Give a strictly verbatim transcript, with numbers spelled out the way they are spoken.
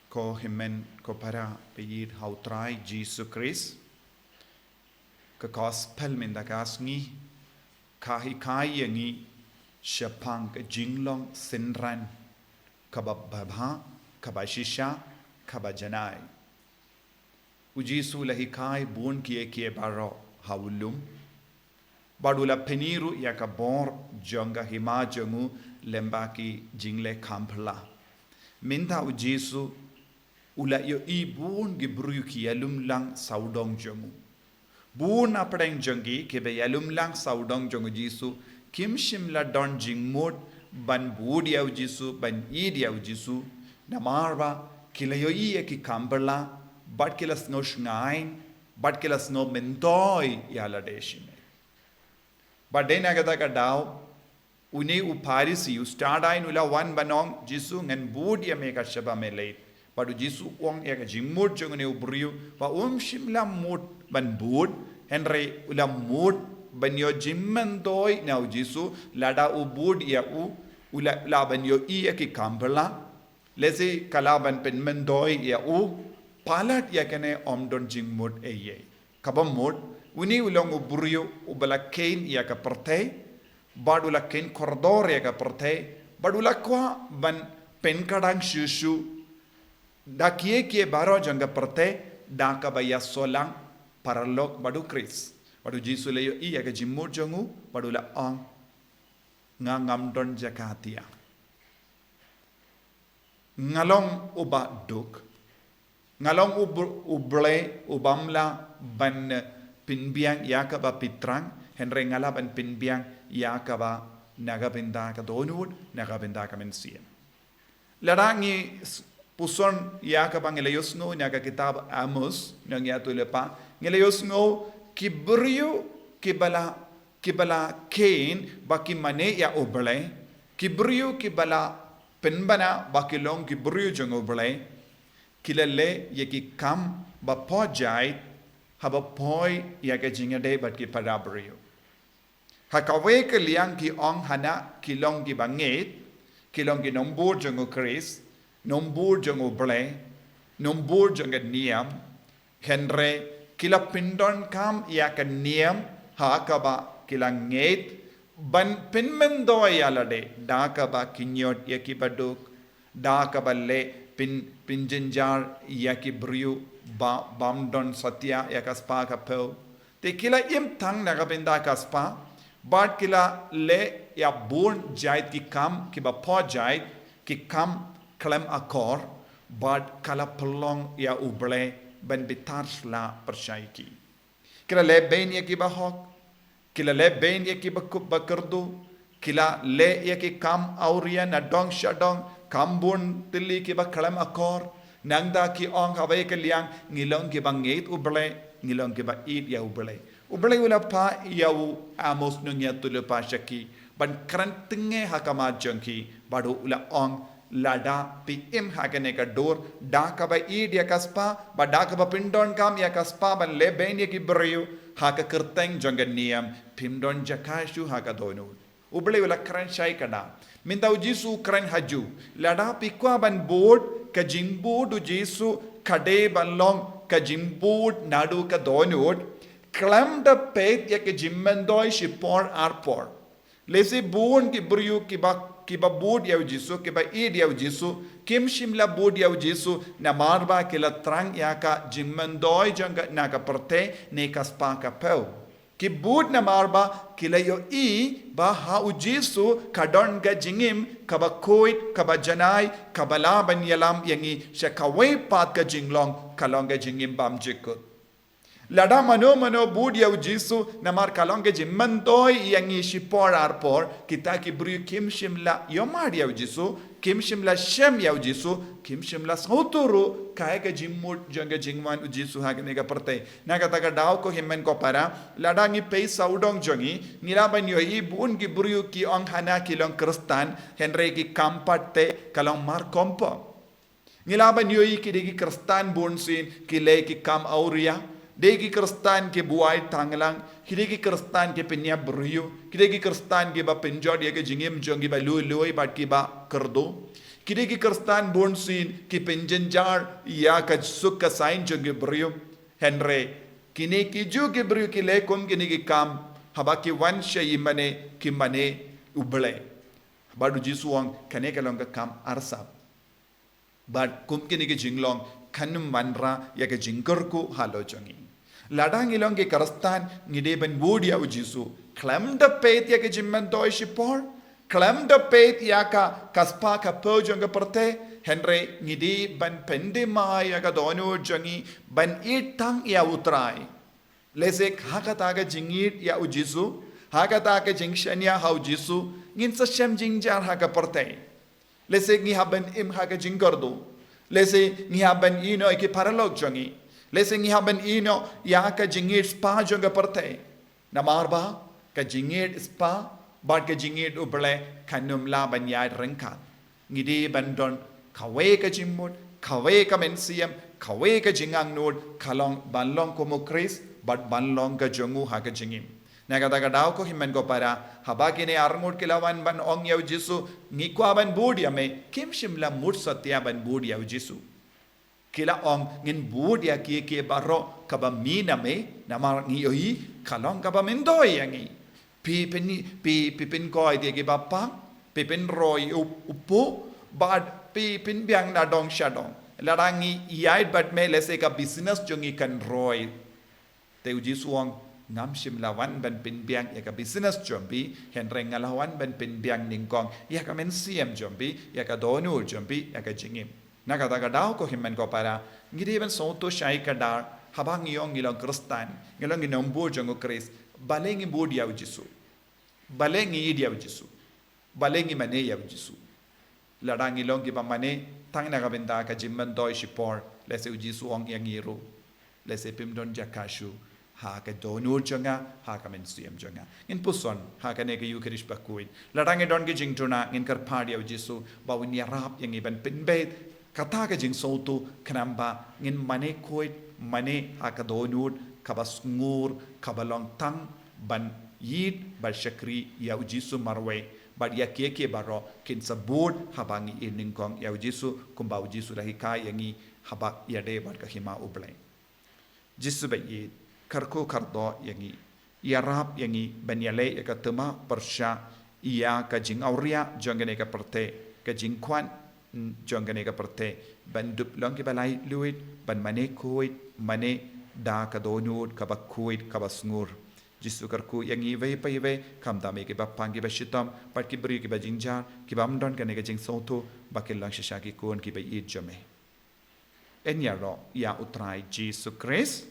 Ko hynmen ko para ba ïeit ha u Trai Jisu Krist. Ka Gospel mynta ka sngi ka hikai ïa ngi shaphang ka jinglong synran kaba bha, kaba shisha, kaba janai. U Jisu u la hikai bun kiei kiei baroh ha u lum. Bad u la pyni ruh ïa ka bor jong ka hima jong u lyngba ki jingleh kham phylla. Mynta u Jisu u la ïohi bun ki briew ki ïalum lang sawdong jong u. Bun na pdeng jong ki kiba ïalum lang sawdong jong u Jisu kim shym la don jingmut ban bud ïa u Jisu, ban ïeit ïa u Jisu. Namar ba ki la ïohi ïa ki kham phylla, bad ki la sngew shngaiñ, bad ki la sngew myntoi ïa lade shimet. Bad dei na kata ka daw, une u Pharisi, u stad aiñ u la wan ban ong, Jisu, ngan bud ïa me katba me leit. Bad u Jisu u ong ïa ka jingmut jong une u briew ba um shym la mut ban bud, hynrei u la mut ban ïoh jingmyntoi na u Jisu lada u bud ïa u, u la lah ban ïohi ïa ki kham phylla. Lehse ka lah ban pynmyntoi ïa u, palat ïa kane ym don jingmut ei ei. Kaba mut, une u long u briew uba la kheiñ ïa ka pyrthei, bad u la kheiñ kordor ïa ka pyrthei, bad u la kwah ban pynkdang shuh shuh da kiei kiei baroh jong ka pyrthei, da kaba ïasoh lang paralok bad u Khrist. Bad u Jisu u la ïohi ïa ka jingmut jong u, bad u la ong, nga ngam don jaka tiah. Nga long uba duk. Nga long u br-, u Blei ubym lah ban pynbiang ïa kaba phi thrang, hynrei nga lah ban pynbiang ïa kaba na ka bynta ka dohnud, na ka bynta ka mynsiem. Lada ngi s-, puson ïa kaba ngi la ïohsngew na ka kitab Amos, nongïathuhlypa, ngi la ïohsngew ki briew kiba la, kiba la kheiñ ba ki mane ïa u Blei, ki briew kiba la pynbna ba ki long ki briew jong u Blei, ki la leh ïa ki kam ba poh jait, haba poi ïa ka jingïadei bad ki para briew. Ha kawei ka liang ki ong hana ki long kiba ngeit, ki long ki nongbud jong u Khrist, nongbud jong u Blei, nongbud jong ka niam, hynrei ki la pyndonkam ïa ka niam ha kaba ki la ngeit ban pynmyntoi ïa lade da kaba kynñiot ïa kiba duk, da kaba leh pyn, pynjynjar ïa ki briew ba, bym don satia ïa ka spah ka phew. Te ki la im tang na ka bynta ka spah, bad ki la leh ïa bun jait ki kam kiba poh jait, ki kam khlem akor, bad ka la pynlong ïa u Blei ban bitar sla pyrshah ïa ki. Ki la leh beiñ ïa kiba hok, ki la leh beiñ ïa kiba ku-, ba kyrduh, ki la leh ïa ki kam awria na dong sha dong, kam bun tylli kiba khlem akor, nangta ki ong ha kawei ka liang, ngi long kiba ngeit u Blei, ngi long kiba ïeit ïa u Blei. U Blei u la phah ïa u Amos nongïathuhlypa sha ki, ban kren tyngngoh ha khmat jong ki, bad u la ong, lada phi im ha kane ka dur, da kaba ïeit ïa ka spah, bad da kaba pyndonkam ïa ka spah ban leh beiñ ïa ki briew, ha ka kyrteng jong ka niam, phim don jaka shuh ha ka dohnud. U Blei u la kren shai kata. Mynta u Jisu u kren ha ju. Lada phi kwah ban bud, ka jingbud u Jisu ka dei ban long ka jingbud naduh ka dohnud, khlem da peit ïa ka jingmyntoi shipor arpor. Lehse bun ki briew kiba, kiba bud ïa u Jisu, kiba ïeit ïa u Jisu, kim shym la bud ïa u Jisu, namar ba ki la thrang ïa ka jingmyntoi jong ka na ka pyrthei ne ka spah ka phew. Ki bud namar ba ki la ïohi ba ha u Jisu ka don ka jingim kaba khuid, kaba janai, kaba lah ban ïalam ïa ngi sha kawei pat ka jinglong, ka long ka jingim bymjukut. Lada mano mano bud ïa u Jisu namar ka long ka jingmyntoi ïa ngi shipor arpor, kita ki briew kim shym la ïohmad ïa u Jisu, kim shym la shem ïa u Jisu, kim shym la sngewthuh ruh kaei ka jingmut jong ka jingwan u Jisu ha kane ka pyrthei. Na kata ka daw ko hynmen ko para, lada ngi peit sawdong jong ngi, ngi lah ban ïohi bun ki briew ki ong hana ki long Khristan, hynrei ki kam pat te ka long markhongpong. Ngi lah ban ïohi ki dei ki Khristan bunsien, ki leh ki kam awria, Dei ki Khristan ki buaid thanglang, ki dei ki Khristan ki pynïap briew, ki dei ki Khristan kiba pynjot ïa ka jingim jong kiba lui lui bad kiba kyrduh. Ki dei ki Khristan bunsien ki pynjynjar ïa ka suk ka saiñ jong ki briew. Hynrei kine ki ju ki briew ki leh kum kine ki kam, haba ki wan sha i mane, ki mane U Blei. Bad U Jisu u ong kane ka long ka kam arsap. Bad kum kine ki jinglong kan ym wanrah ïa ka jingkyrkhu halor jong ngi. Lada ngi long ki Khristan, ngi dei ban bud ïa U Jisu. Khlem da peit ïa ka jingmyntoi shipor, khlem da peit ïa ka, ka spah ka phew jong ka pyrthei, hynrei ngi dei ban pyndem ïa ka dohnud jong ngi, ban ïeit tang ïa U Trai. Lehse ha kata ka jingïeit ïa U Jisu, ha kata ka jingshaniah ha U Jisu, ngin sa shem jingjynjar ha ka pyrthei. Lehse ngi hap ban im ha ka jingkyrduh. Lehse ngi hap ban ïehnoh ïa ki paralok jong ngi. Lehse ngi hap ban ïehnoh ïa ka jingïeit spah jong ka pyrthei. Namar ba ka jingïeit spah bad ka jingïeit U Blei kan ym lah ban ïaid ryngkat. Ngi dei ban don kawei ka jingmut, kawei ka mynsiem, kawei ka jingangnud, ka long ban long kum U Khrist bad ban long ka jong u ha ka jingim. Na kata ka daw ko hynmen ko para, haba kine arngut ki la wan ban ong ïa U Jisu, ngi kwah ban bud ïa me, kim shym la mut satia ban bud ïa U Jisu. Ki la ong, ngin bud ïa kiei kiei baroh kaba mih na me, namar ngi ïohi ka long kaba myntoi ïa ngi. Phi pyn, phi, phi pynkoi ïa kiba pang, phi pynroi u, u puh, bad phi pynbiang na dong sha dong. Lada ngi ïaid bad me, lehse ka business jong ngi kan roi. Te U Jisu u ong, ngam shym la wan ban pynbiang ïa ka business jong phi, hynrei nga la wan ban pynbiang nyngkong ïa ka mynsiem jong phi, ïa ka dohnud jong phi, ïa ka jingim. Na kata ka daw ko hynmen ko para, ngi dei ban sngewthuh shai kdar, haba ngi ong ngi long Khristan, ngi long ki nongbud jong U Khrist, balei ngi bud ïa U Jisu? Balei ngi ïeit ïa U Jisu? Balei ngi mane ïa U Jisu? Lada ngi long kiba mane tang na ka bynta ka jingmyntoi shipor, lehse U Jisu u ong ïa ngi ruh, lehse phim don jaka shuh ha ka dohnud jong nga, ha ka mynsiem jong nga. Ngin puson ha kane ka Ïukharist bakhuid. Lada ngi don ki jingduna, ngin kyrpad ïa U Jisu ba un ïarap ïa ngi ban pynbeit kata ka jingsngewthuh, khnang ba ngin mane khuid, mane ha ka dohnud kaba sngur, kaba long tang ban ïeit bad shakri ïa U Jisu marwei, bad ïa kiei kiei baroh kin sa bud haba ngi ïeit nyngkong ïa U Jisu, kumba U Jisu u la hikai ïa ngi haba ïadei bad ka hima U Blei. Jisu ba ïeit, kyrkhu kyrdoh ïa ngi. Ïarap ïa ngi ban ïaleh ïa ka thma pyrshah ïa ka jingawria jong kane ka pyrthei, ka jingkwah jong kane ka pyrthei, ban dup long kiba laitluid, ban mane khuid, mane da ka dohnud kaba khuid, kaba sngur. Jisu kyrkhu ïa ngi iwei pa iwei, khamtam ïa kiba pang, kiba shitom, bad ki briew kiba jynjar, kibym don kane ka jingsngewthuh ba kin long shisha ki khun kiba ïeit jong me. Yn ïaroh ïa U Trai Jisu Khrist.